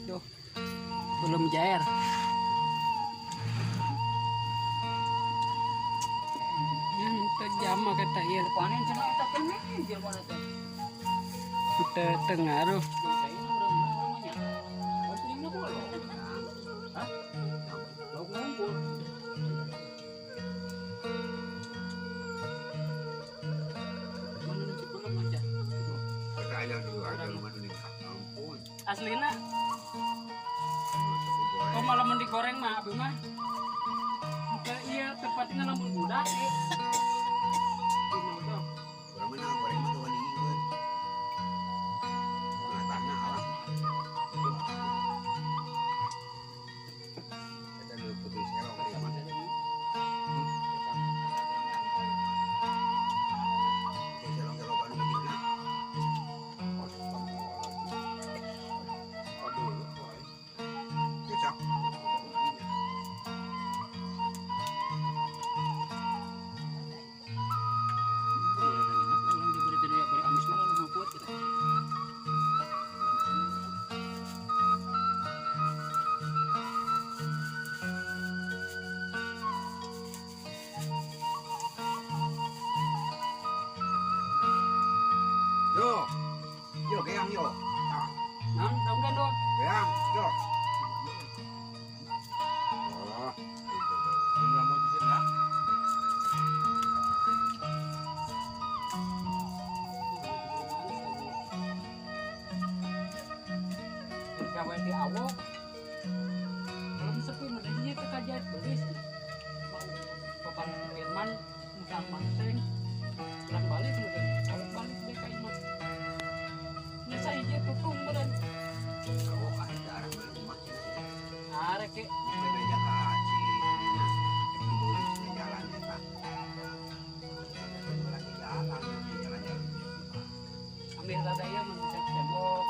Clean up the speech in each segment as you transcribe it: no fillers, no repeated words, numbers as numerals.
Tuh. Belum cair. Yang jama kata ieu Panen cenah eta keneh jelema teh. Teu teu ngaruh. Hah? Lauk ngumpul. Mana nu belum aja. Aslina kok malah mun digoreng mah abi mah. Teu ieu tepatnya lamun budak eh. Yo, yo geang yo. Naon dong kan dong. Geang, yo. Oh, Gawe di awok. Belum sepi mendingnya ke kajian belis. Mau papan Firman, mudah mangseng. Pulang balik meureun. Awok balik deh ka imah. Nya saije tutung meureun. Awok ada arah rumah Arek ke bebeja ka si ininya. Di beulis nya jalan eta. Lagi jalan, jalan-jalan. Ambil rada ieu mun bisa tembok.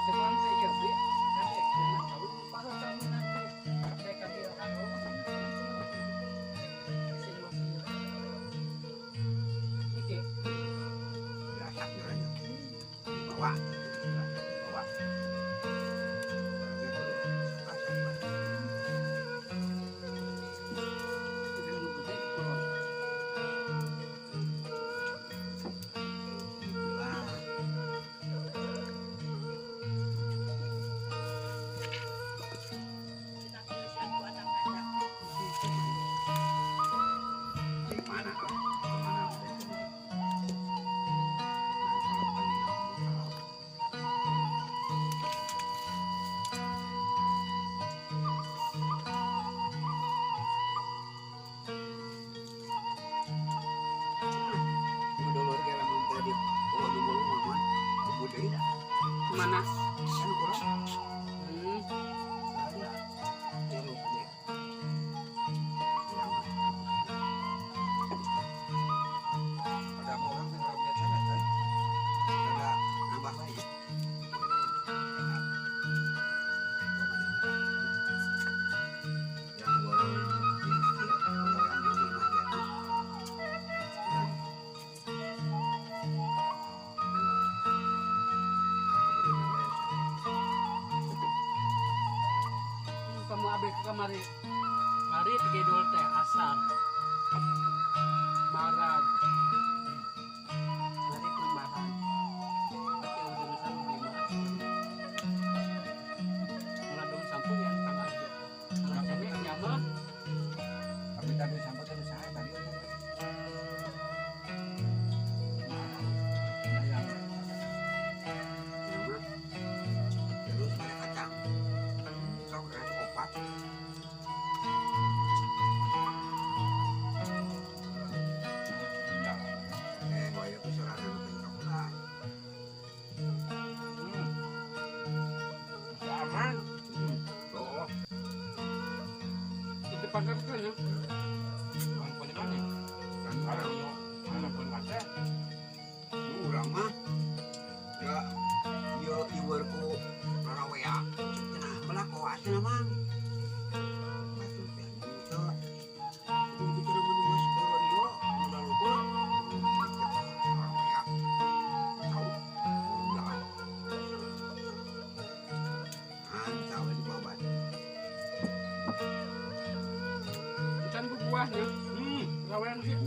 Sekarang teh ieu bi, kade Firman tahu parah kamu nanti. Teh ka dieu anu. Sing masih. Iki Bawa, bawa. Mana? Ada orang yang biasa kan? Ada nambah lagi. Yang goreng di rumah dia. Kamu abe ke kamari. Mari tigedul teh asar. Marag. Mari tambahan. Tapi udah sama lima. Meladung sampung yang tanggal aja. Kalau cengek nyama. Tapi tadi sampung tadi saya tadi. Ayam. Terus ada kacang. Sok opat.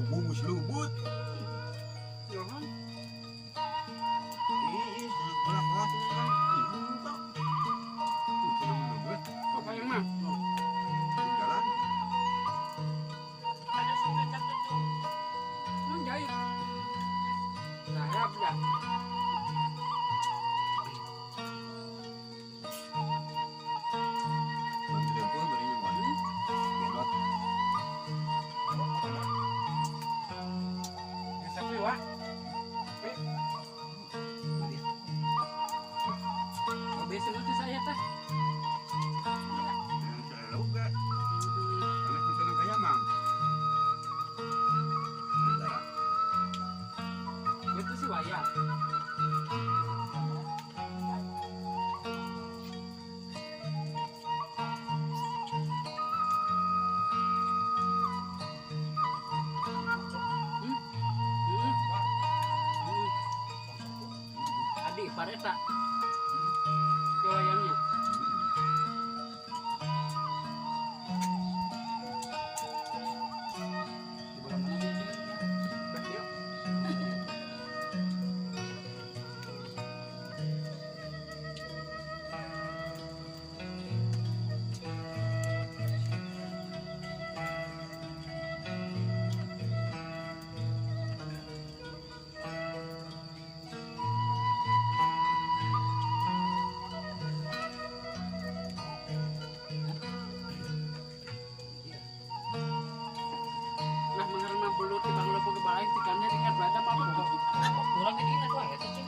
Bubungus lubut. Johan. Ih, bola-bola kan. Apa yang mah? Jalan. Ada supir tertentu. Jahit. Nah, ya. Pareta wayangnya.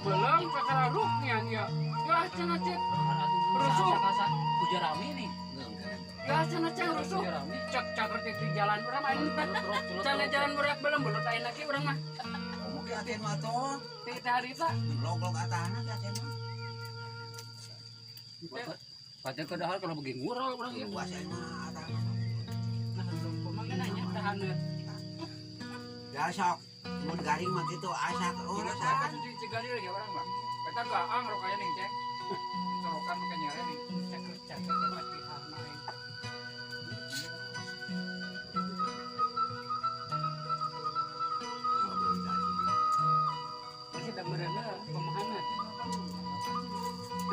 Belum kakak ruknya ya. Ya cenah cek. Rusuh. Hujan rame nih. Ya cenah cek rusuh. Cek cak di jalan urang mah ini. Cenah jalan murah belum belut ayeuna ge urang mah. Komo ge aten mah atoh. Teh harita. Log-log atahna ge aten mah. Pacar ke dahar kalau begini ngurol urang ge. Luas mah atahna. Nah, kumaha nanya tahaneut. Ya sok. Mun garing mah kitu asak urang asa. Cigali lagi orang mah. Eta gaang rokaya ning cek. Corokan make nyare ning cek-cek pasti hana. Kita merena pemahaman.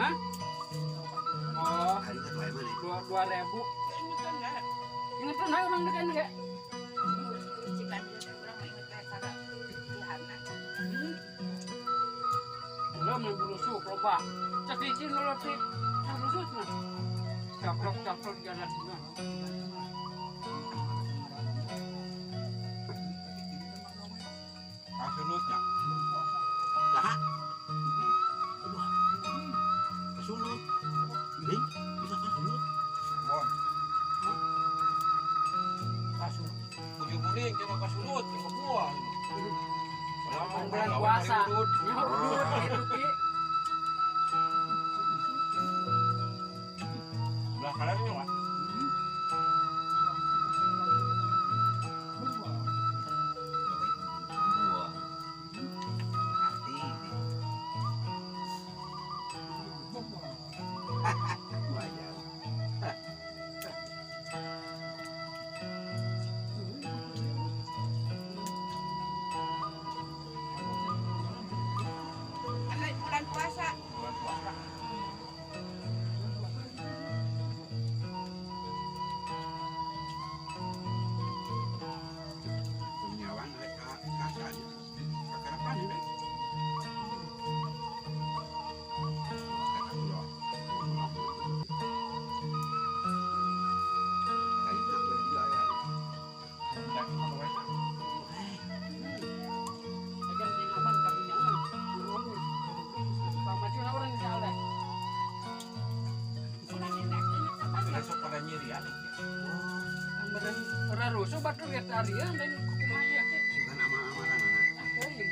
Hah? Oh, 2.000. Ingat kan orang dekat enggak? Belum yang berusuh, loba. Cek izin lo sih, rusuh nah. Caplok-caplok jalan nah. Kasulutnya. Lah. Aduh. Kasulut. Nih, bisa kasulut. Bon. Kasulut. Bujur-buring jangan kasulut, ke buah. Bulan puasa. Nyaur gitu Ki. Belah kanan ini, Pak. Buah. Arti. Wajar. Bulan puasa. Bulan puasa. Punyawan rek kasan. Kakarapan ini. Rusuh batur ya tarian dan kumaha ya ke. Bukan amal-amalan anak. Teuing.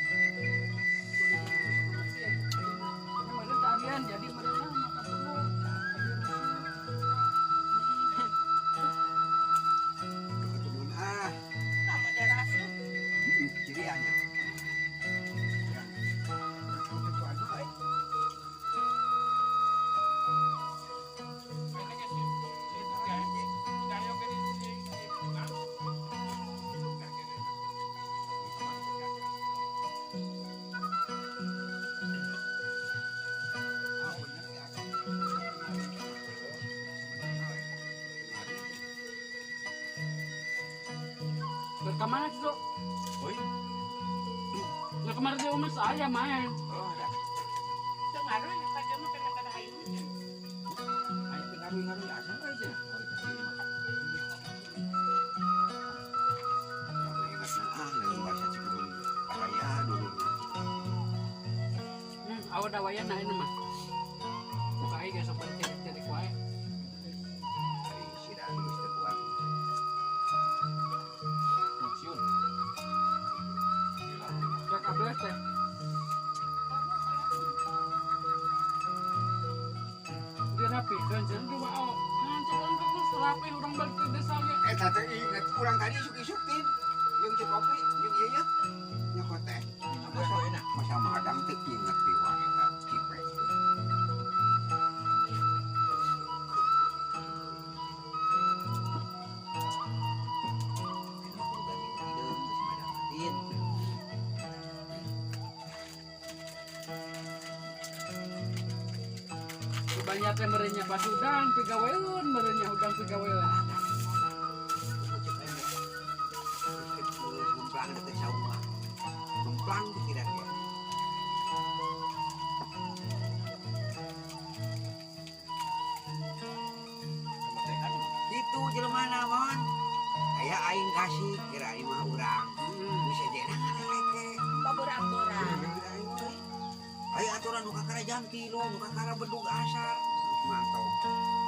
Kemarin tarian jadi mereka maka perlu. Ketemuan ah. Sama darah asuh. Ciriannya. Ya. Itu aja baik. Ini gitu. Oi. Nah kemarin dia rumah saya main. Oh, ada. Tengaruh ya pada mah kena kada hayu. Ayo ngaruh-ngaruh asal aja. Oh, itu sih. Ah, lain bahasa Cikubun Paraya dulu. Awa dawayan nah ini mah. Buka aja guys, sopan cerik-cerik wae. Ari sirah geus teu kuat. Pensiun. Cek ables teh. Dirapikeun cenah dua ao. Nah, cek urang geus rapi urang balik ke desa ge. Eta teh inget urang tadi isuk-isuk tin. Jeung cek kopi, jeung ieu nya. Nyokot teh. Masa enak, masa madang teu inget di wae eta cipe. Enak kudu ganti hideung geus madang tin. Banyak teh merenya pas udang pigaweun, merenya udang pigaweun. Gemplang deket saung mah. Gemplang pikiran dia. Gitu jelema naon. Aya aing kasih kira aing mah urang. Bisa jenah ngaleleke. Paborang-borang. Aya aturan nu kakara jam 3, nu kakara bedug asar. Mantap.